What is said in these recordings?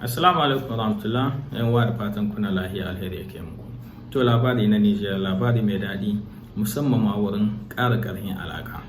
Assalamu alaikum warahmatullah, yan uwa, da fatan kuna lahiya, alheri yake muku. To, labari na Niger, labari mai daɗi, musamman ma wurin ƙara ƙarfin alaƙa.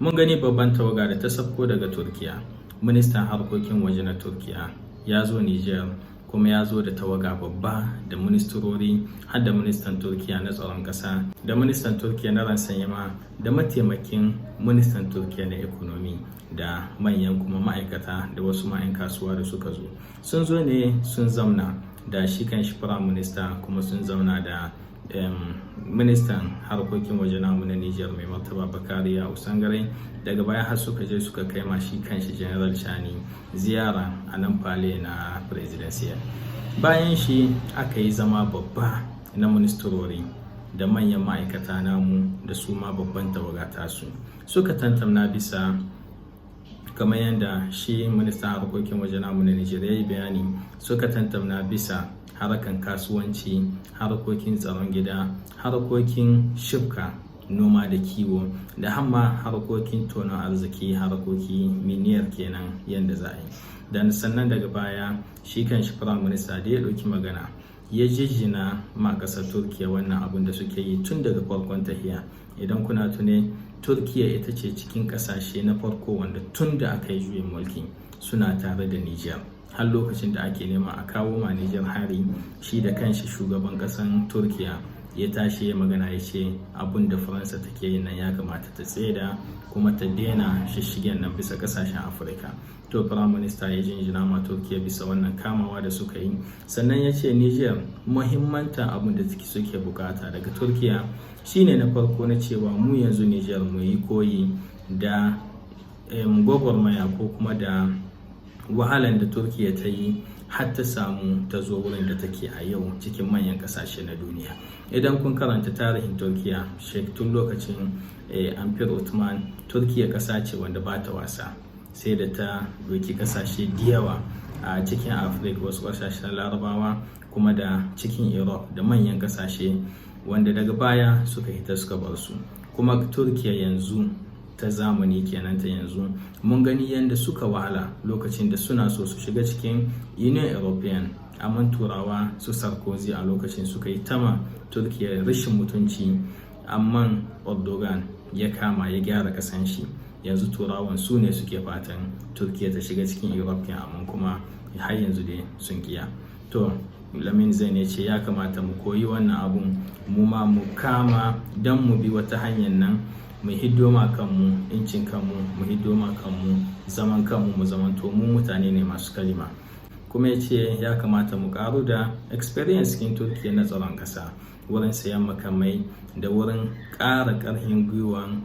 Mun gani babban tawaga da ta sabko daga Turkiya. Ministan harkokin waje na Turkiya ya zo Niger, kuma ya zo da tawaga babba da ministrori, har da ministan Turkiya na tsaron ƙasa, da ministan Turkiya na renseignement, da mataimakin ministan Turkiya na économie, da manyan kuma ma'aikata, da wasu ma'yan kasuwa da suka zo. Sun zo ne sun zamna da shi kan shi prime minister, kuma sun zauna da ministan harkokin waje namu na Niger, mai martaba Bakari Ya'u Sangare. Daga baya har suka je suka kai ma shi kanshi General Tchiani ziyara a nan palais na présidentiel. Bayan shi aka yi zama babba na ministrori da manyan ma'aikata namu da su ma babban tawaga tasu. Suka tantamna bisa kamar yadda shi ministan harkokin waje namu na Niger ya yi bayani. Suka tantamna bisa harkan kasuwanci, harkokin tsaron gida, harkokin shifka, noma da kiwo, da hamma harkokin tonon arziki, harkoki minière kenan, yadda za a yi. Dan sannan daga baya shi kan shi prime minister da ya ɗauki magana, ya jijjina ma ƙasar Turkiya wannan abun da suke yi tun daga farkon tahiya. Idan kuna tune, Turkiya ita ce cikin ƙasashe na farko wanda tun da aka yi juyin mulki suna tare da Niger, har lokacin da ake nema a kawo ma Niger hari, shi da kanshi shugaban ƙasan Turkiya ya tashi ya magana, ya ce abun da Faransa take yi nan ya kamata ta tseda, kuma ta daina shishigen nan bisa kasashen Afirka. To, prime minister ya jinjina ma Turkiya bisa wannan kamawa da suka yi. Sannan ya ce Niger muhimmanta abun da suke bukata daga Turkiya shine na farko na cewa mu yanzu Niger mu yi koyi da gwagwarmaya ko kuma da wahalan da Turkiya ta yi har ta samu ta zo wurin da take a yau cikin manyan kasashe na duniya. Idan kun karanta tarihin Turkiya tun lokacin Empire Ottoman, Turkiya kasa ce wanda ba ta wasa, sai da ta doki kasashe da yawa a cikin Afirka, wasu kasashen Larabawa, kuma da cikin Europe, da manyan kasashe wanda daga baya suka hita suka bar su. Kuma Turkiya yanzu ta zamani kenan, ta yanzu, mun gani yadda suka wahala lokacin da suna so su shiga cikin Union European, amma Turawa su Sarkozy a lokacin suka yi tama Turkiya rashin mutunci. Amma Erdogan ya kama ya gyara kasan shi. Yanzu Turawan su ne suke fatan Turkiya ta shiga cikin European, amma kuma har yanzu dai sun kiya. To, Lamin Zain ya ce ya kamata mu koyi wannan abun, mu ma mu kama don mu bi wata hanyar nan, mu hiddo ma kanmu incin kanmu, mu hiddo ma kanmu zaman kanmu, mu zamanto mu mutane ne masu kalima. Kuma ya ce ya kamata mu karu da experience cikin Turkiya na tsaron ƙasa, wurin sayan makamai da wurin ƙara ƙarfin gwiwan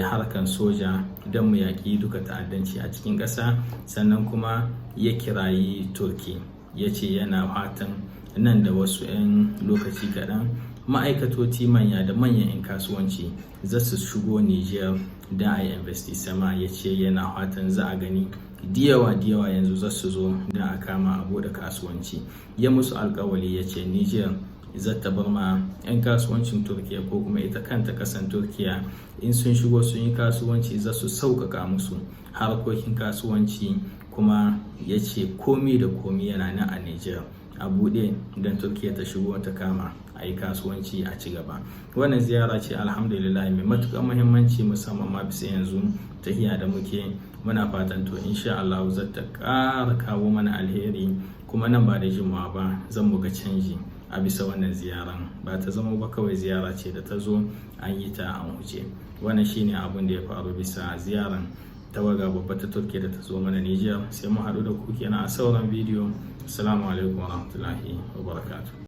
harkan soja don mu yaƙi duka ta'addanci a cikin ƙasa. Sannan kuma ya kirayi Turki, ya ce yana fatan nan da wasu 'yan lokaci kaɗan ma'aikatoci manya da manyan 'yan kasuwanci za su shigo Niger da a yi investissement. Ya ce yana fatan za a gani diyawa diyawa yanzu za su zo da a kama a bude kasuwanci. Ya musu alkawali, ya ce Niger za ta bar ma 'yan kasuwancin Turkiya ko kuma ita kanta kasan Turkiya, in sun shigo sun yi kasuwanci, za su sauƙaƙa musu harkokin kasuwanci. Kuma ya ce komi da komi yana nan a Niger a buɗe don Turkiya ta shigo ta kama a yi kasuwanci, a ci gaba. Wannan ziyara ce, alhamdulillah, mai matuƙar muhimmanci, musamman ma bisa yanzu tahiya da muke. Muna fatan, to, insha Allah za ta ƙara kawo mana alheri, kuma nan ba da jimawa ba zan mu ga canji a bisa wannan ziyaran. Ba ta zama ba kawai ziyara ce da ta zo an yi ta an wuce. Wannan shine abun da ya faru bisa ziyaran tawaga babba ta Turkiya da ta zo mana Niger. Sai mu haɗu da ku kenan a sauran bidiyo. Assalamu alaikum warahmatullahi wabarakatuh.